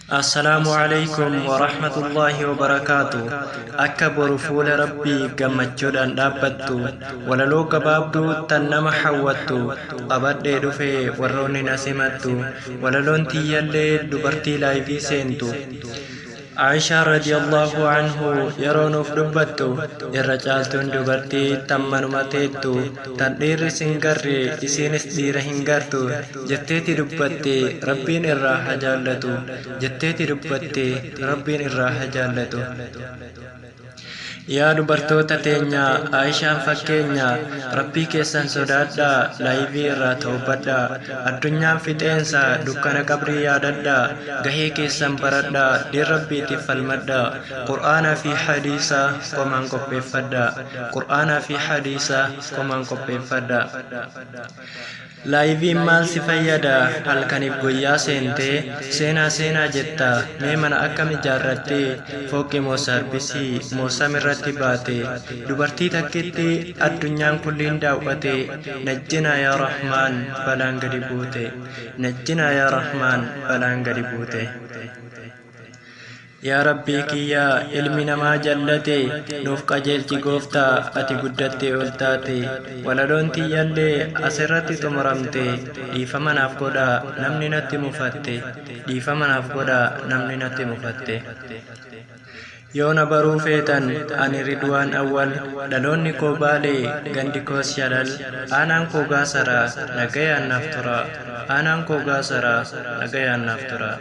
Assalaamu Aleeykum Warahmatullaahi Wabarakaatu Akka boru fuula Rabbii gammachuudhaan dhaabbattu walaloo gabaabduu tan nama hawwattu qabadhee dhufe warroonni na simattu walaloon tiyyallee dubartii laayivii seentu Aishaa radiyallahu anhu yeroo nuuf dubbattu irra caaltuun dubartii tan manuma teettu tan dhiirris hin garre isiinis dhiira hin gartu jetteeti dubbatte Rabbiin irraa ha jaallatu jetteeti dubbatte Rabbiin irraa ha jaallatu. Yaa dubartoota teenya Aishaan fakkeenya Rabbii keessan sodaadhaa laayivii irraa tawbadhaa addunyaan fixeensa dukkana qabrii yaadadhaa gahee keessan baradhaa diin Rabbiitiif falmadhaa Qur'aanaa fi hadiisa qomaan qopheeffadhaa Qur'aanaa fi hadiisa qomaan qopheeffadhaa. Laayiviin maal si fayyada halkaniif guyyaa seentee seenaa seenaa jetta mee mana akkam ijaarrattee fooqi moo saarbisii moo samirratti baate dubartii takkitti addunyaan kulliin daaw'ate najjinaa yaa rahmaan balaan gadi buute najjinaa yaa rahmaan balaan gadi buute. Yaa Rabbii kiyya ilmi namaa jallate nuuf qajeelchi gooftaa ati guddattee ol taate walaloon tiyyallee asirratti xumuramte dhiifama naaf godhaa namni natti mufatte dhiifama naaf godhaa namni natti mufatte. Yoo na baruu feetan ani Ridwaan Awwal dhaloonni koo Baale gandi koos Shalal aanaan koo Gaasara nagayaan naaf turaa aanaan koo Gaasara nagayaan naaf turaa.